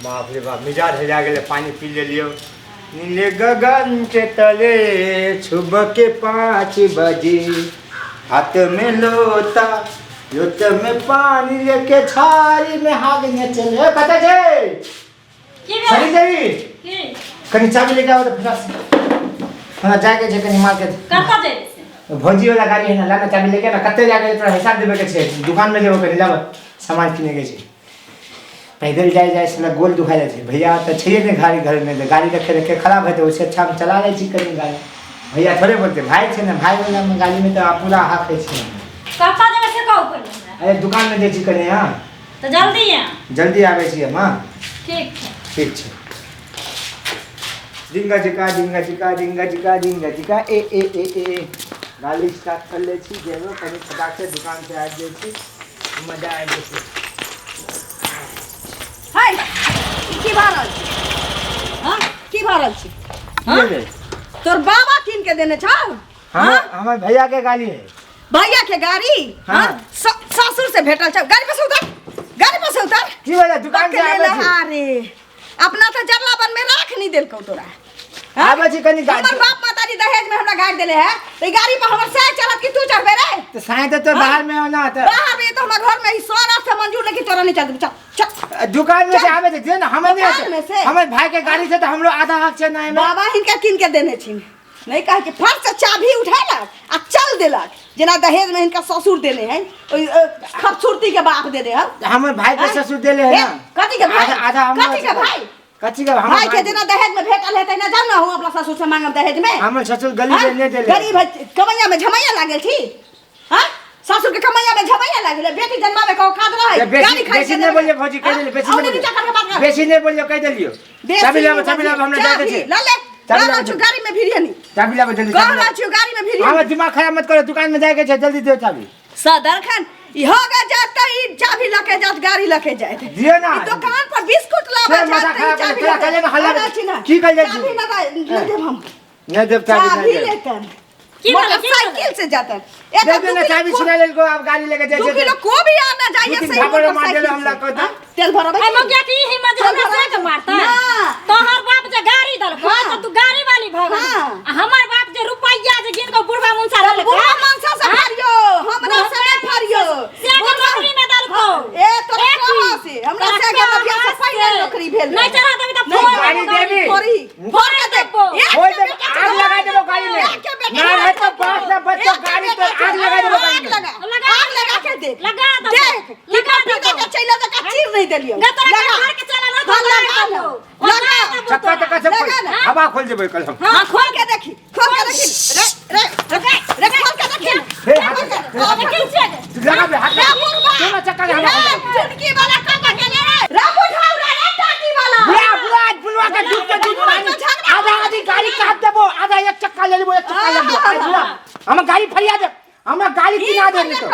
बाप रे बाप, मिजाज हेरा गेलै। पानि पी लेलियौ। नीले गगन के तले सुबह के 5 बजे, हाथ में लोटा, लोटे में पानी लेके झाड़ी में हागने चले। कतऽ छै? की भेल? सरी देवी। की? कनि चाबी लेके आबो तऽ फटाक से, हमरा जाके छै कनि मार्केट। कतऽ जेबै से? भौजी वाला गाड़ी है ना, लाना चाबी लेके ना। कते जाके तोरा हिसाब देबे के छै, दुकान में जेबो कनि, लाब, सामान किने के छै। पैदल जाय जाय से गोल दुखा जाइ छै। भैया तऽ छैहे नहि गाड़ी घर में, तऽ गाड़ी रखे रखे खराब हेतै। ओहिसँ अच्छा हम चला लै छी कनि गाड़ी। भैया थोड़े बोलते, भाई छै ने, भाई वाला में गाड़ी में तऽ पूरा हक है छै। कतऽ जेबै से कहू पहिले हमरा। अरे, दुकान में जाइ छी कनि। हाँ। तऽ जल्दी आ। जल्दी आबै छी हम, हाँ। ठीक छै। ठीक छै। जिंगा जिका जिंगा जिका जिंगा जिका जिंगा जिका ए ए ए ए। गाड़ी स्टार्ट कर लै छी, जेबो कनि फटाक से, दुकान से आबि जाइ छी, मजा आबि जेतै। हाय, ई की भऽ रहल छै? हाँ, की भऽ रहल छै? की भेलै? तोर बाबा कीन के देने छौ? हमर हमर भैया के गाड़ी है। भैया के गाड़ी? हाँ। हाँ? ससुर से भेटल छौ? गाड़ी पर से उतर, गाड़ी पर से उतर। की भेलै? दुकान से पकड़े आबै छी। अरे, अपना तऽ जरला बन में राख नहीं देलकौ तोरा, हाँ? आबै छी कनि गाड़ी। हमर बाप मातारी दहेज में हमरा गाड़ी देले है तऽ ई गाड़ी पर हमर साय चलत कि तू चढ़बे रे? तऽ साँझ तऽ बाहर में हो ना तऽ। बाहर में तो हमर घर में ही सौ से मंजूर, लेकिन तोरा नहीं चल, चल चल। दुकान में से आबै छै जे ना, हमर दुकान नहि में से? हमर भाई के गाड़ी छै तऽ हमरो आधा हक छै ना एहिमे। बाबा हिनका कीन के देने छिन। नहीं कहे कि फट से चाबी उठेलक आ चल देलक, जेना दहेज में हिनका ससुर देने है, ओहि खूबसूरती के बाप देने है। हमर भाई के ससुर देले है ना। कथी के भाई? आधा आधा हमरो। कथी के भाई? कथी के हमर? भाई के जेना दहेज में भेटल है तहिना जाउ ना हम अपना ससुर से मांगब दहेज में। हमर ससुर गली में नहीं देले। गरीब है, कमैया में झमैया लागल छी। हाँ, ससुर के कमैया में झमैया लागल है। बेटी जन्मावे के औकात रहे बेसी गाड़ी खरीद बेसी के नहीं देबै। बोलियो भौजी, कह देलियो बेसी। हाँ? नहीं औने नीचा करके बात बोलियो कर। बेसी नहीं बोलियो, कह देलियो। बेसी चाबी लाबो, नहीं चाबी लाबो, हमरा जाय के चाबी छै। ल ले। चाबी कह लाबो। रहल छी गाड़ी में भिड़ियनी। चाबी लाबो जल्दी। कह चाबी रहल लाबो। छी गाड़ी में भिड़ियनी। हमर दिमाग खराब मत करो, दुकान में जाय के छै, जल्दी दियो चाबी। सदरखन ई हो गे जात त ई चाबी लके जात, गाड़ी लके जात। दियो ना। ई दुकान पर बिस्कुट लाबे से जात माथा त ई खराब चाबी तोरा लके। कहले ना हल्ला। आना छी ना। की कहले छी? चाबी लगा ले देब हम। नहीं देब चाबी, चाबी नहीं देब। लेतन। की भेलै, की भेलै? मोटरसाइकिल से जातन। एक दे दे ना चाबी, छिना लेलको, आब गाड़ी लेके जाइ दू छै। किलो कोबी आना जाइए दू तीन से झापड़ मार मोटरसाइकिल देले हमरा से। कहता। हाँ? तेल भरबै। ए मौगिया के ई हिम्मत जे चल हमरा भरा से के मारतै? ना। तोहर बाप जे गाड़ी देलको हाँ। तऽ तू गाड़ी वाली भऽ गेली। हाँ। आ हमर बाप जे रुपैया जे गिन कऽ बुढ़वा मुनसा देलकै। बुढ़ा मनसा से हाँ? फरियो, हमरा से नहीं फरियो। से के नौकरी में देलको। ए तोरा ए की? कहाँ से? हमरा तोरा से के हमरा बियाह से कहाँ पहिले से? नौकरी भेल नहीं रहे। चढ़ा देबी तऽ नहीं, फोड़ गाड़ी देबो। देबी। फोड़ी फोड़ के देबो। देबो। खोल देबो, आग लगा देबो गाड़ी में। एक के बेटा ना रहे तो बांस ना बच्चो, एक के गाड़ी बेटा तो आग लगा देबो गाड़ी आग में। लगा, लगा आग लगा के देख। लगा देबो। देख लगा लगा देबो। के चैला जका चीर नहीं देलियो। गे तोरा लगा। घर के चला ना। हाँ, लगा ना। लगा। चक्का चक्का सब लगा ना। हवा खोल देबै कल हम। हाँ, खोल के देखी, खोल के देखी, रे रे रे रे, खोल के देखी। हे, हाथ खोल के। देखी छियै गे। लगा बे हाथ। रे बुढ़वा। दोनों चक्का के हवा रे खोल दे। चुटकी वाला कहाँ गेले रे? रे बुढ़ाऊ रे, रे टाटी वाला। बुला बुला बुलवा के दूध के दूध पानी, आधा आधी गाड़ी काट देबो, आधा एक चक्का ले लेबो, एक चक्का ले लेबो। आज बुला हम गाड़ी फरिया दे, हमरा गाड़ी किना दे। नहीं तो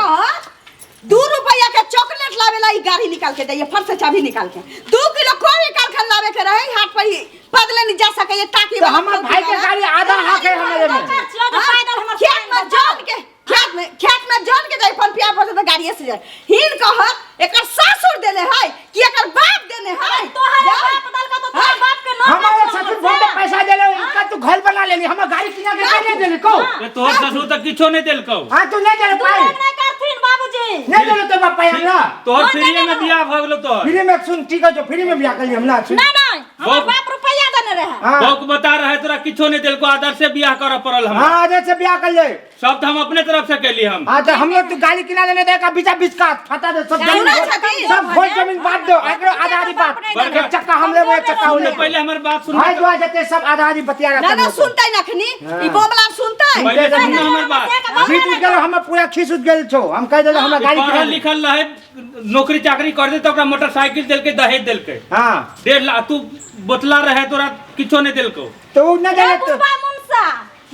2 रुपया के चॉकलेट लावे ला ई गाड़ी निकाल के जाइए, फट से चाबी निकाल के। 2 किलो कोबी कालखन लावे के रहे, हाथ पर ही पैदले नहीं जा सके ये टाकी तो वाला हमर खोल भाई के के गाड़ी आधा हक है हमारे में। छियै जे पैदल हमर खेत में जन के, खेत में जन के जाए पन पिया पर तो गाड़िए से जाए। हिन कहत एकर सासुर देने है कि एकर बाप देने है? तोहर जाओ। बाप देलको तऽ तोहर बाप के नौकर हमारे छियौ ससुर हमर बहुत से। पैसा देले, इनका तू घर बना लेली, हमर गाड़ी किना के नहीं देली को। ए, तोहर ससुर तऽ किछो नहि देलकौ। हां, तू नहीं देले तू पाई। लोग नहि करथिन बाबूजी। नहीं देले तो बाप हमरा। तोहर हाँ, फ्रीए नहीं में देलौ। बियाह भऽ गेलौ तोहर। फ्री में सुन, ठीक है, जो फ्री में बियाह कर हम ना सुन। नहीं नहीं, हमर बाप रुपैया देने रहे। हां। बौक बता रहे, तोरा किछो नहि देलकौ, आदर से बियाह करऽ पड़ल हमरा। हां, आदर से बियाह कर ले। सब तऽ हम अपने तरफ से केली हम। हाँ, तो हम लोग तो गाड़ी किना लेने देगा, बीचा बीच का फटा दे सब जमीन। सुना छथिन? सब खोल जमीन बांट दो, एकरो आधा आधी बात। बड़का। एक चक्का हम लेबो, एक चक्का सुन ले ले पहिले हमर बात सुन। भाई दुआ जते सब आधा आधी बतिया ना ना, सुनते नखनी ई बोमला सुनते। पहिले सुन ना हमर बात। जीत उठ गेल हम, पूरा खीस उठ गेल छो, हम कह देले हमरा गाड़ी पढ़ल किना दे। लिखल रहे, नौकरी चाकरी कर दे तऽ ओकरा मोटरसाइकिल देलकै, दहेज देलकै। हां। 1.5 लाख। तू बोतला रहे, तोरा किछो नहि देलकौ। तो उ न रे देले तो बुढ़बा मुनसा,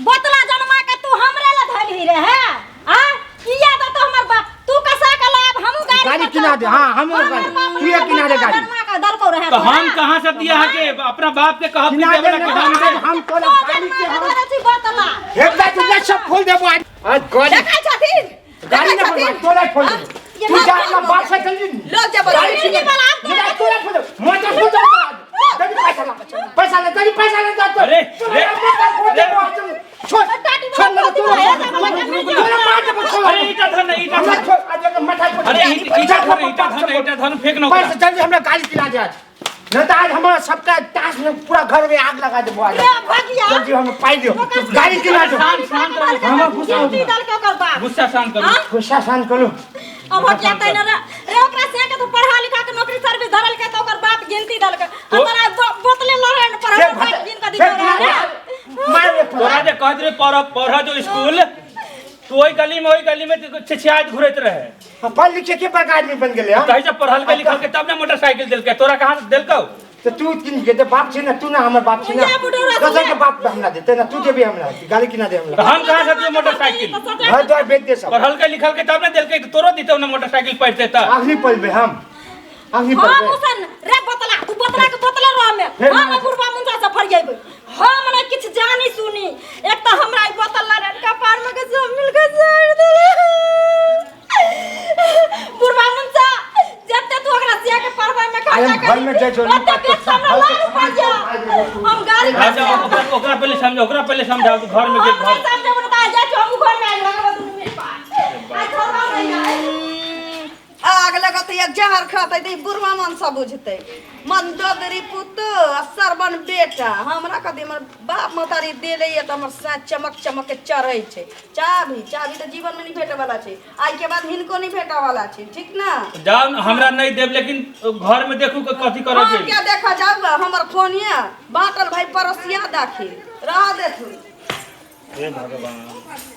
बोतला जनमा के तू हमरे ला धैलही रे है आ किया दे तो हमर बाप तू कसा के लाब, हमहू गाड़ी गाड़ी पर किना दे, चढ़तौ। हाँ, हमहू हमर गाड़ी। बाप तू ये किना दे गाड़ी। जनमा के दलको रहे तऽ तोरा। हम कहाँ से दिया है के अपना बाप के कहब किना कि दे देबे ने कि तो हम आज दे। हम तोरा तो गाड़ी जनमा के के हम धरे छी बोतला। एक बार तुझे सब खोल देबो आज, आज गाड़ी देखै छथिन? गाड़ी देखै ना छथिन? तोरा खोल देबो। तू जा अपना बाप से जल्दी लो जबरदस्ती। गाड़ी छीन ले। मेरा तोरा फोन मोटर फोन दे जल्दी पैसा ला पैसा ले जल्दी पैसा ले जा अरे, तोरा रे, मोटर फोन दे छोड़ छोड़ ना तोरा तोरा मार दे छोड़ अरे ईटा धन ईटा हमरा धन छोड़ आज हमरा माथा पर अरे ईटा धन ईटा धन ईटा धन फेंक ना ओकरा। पैसा जल्दी हमरा गाड़ी दिला दे आज नहीं तो आज हमारा सबका ताश में पूरा घर में आग लगा दे आज रे भगिया जल्दी हमें पाई दियो गाड़ी दिला दो शांत शांत रहो। हमरा गुस्सा हो गिनती गया। दल के ओकर बाप गुस्सा शांत करू हाँ? गुस्सा शांत करो अब हटिया तै न रे रे ओकरा से के तो पढ़ा लिखा के नौकरी सर्विस धरल के तो ओकर बाप गिनती दल के तो- तोरा बोतले लड़े न पर से हमर बाप गिन के से दी रे मार रे तोरा जे कहत रहे पढ़ पढ़ जो स्कूल तू ओहि गली में छिछियाइत घुरैत रहे पढ़ लिखे के बड़का आदमी बन गेले हम तही से पढ़ल के लिखल के तब ने मोटरसाइकिल देलकै तोरा कहाँ से देलकौ तो तू किन के ते बाप छी ना तू ना हमर बाप छी ना जा बुढ़ौरा दोसर के बाप हमरा देते ना तू देबी हमरा गाली किना दे तो हमरा हम कहाँ से दिए मोटरसाइकिल घर द्वार बेच दे सब पढ़ल के लिखल के तब ने देलकै तऽ तोरो दितौ ने मोटरसाइकिल पढ़ते तऽ आखिरी पलबे हम आखिरी हम पलबे उसन रे बोतला तू बोतला के बोतले रह में फेर हम मार। बुढ़वा मुंजा से फरियेबै हम ने किछ जानी सुनी एक त हमरा ई बोतल लड़न कपार में के सब मिल के सड़ देले बुढ़वा मुंजा जते तू ओकरा सिया के पढ़बै में आइ हम खर्चा घर में जाइ छौ, ओते बेच हमरा लाख रुपया हम गाड़ी अच्छा ओकरा ओकरा पहले समझाओ ओकरा पहले समझाओ कि घर में के हम नहीं घर समझे त आ जाइ छौ हम घर में आइ लगब दुनू मिल पा आइ छोड़बा नहीं आइ आग लगत या जहर खाते तऽ ई बुढ़वा मन सब बुझतै मंदोदरी पुतो आ सरबन बेटा हमरा कथी हमर बाप महतारी देले ये तऽ हमर साँझ चमक चमक के चढ़ै छै चाभी चाभी तऽ जीवन मे नहि भेटै वाला छै आइ के बाद हिनको नहि भेटै वाला छै ठीक ना जाओ न, हमरा नहीं देब लेकिन घर में देखू कि कथी करे हम के क्या देखा जाऊ हमर फोन ये बाटल भाई पड़ोसिया दाखिल रह देथु हे भगवान।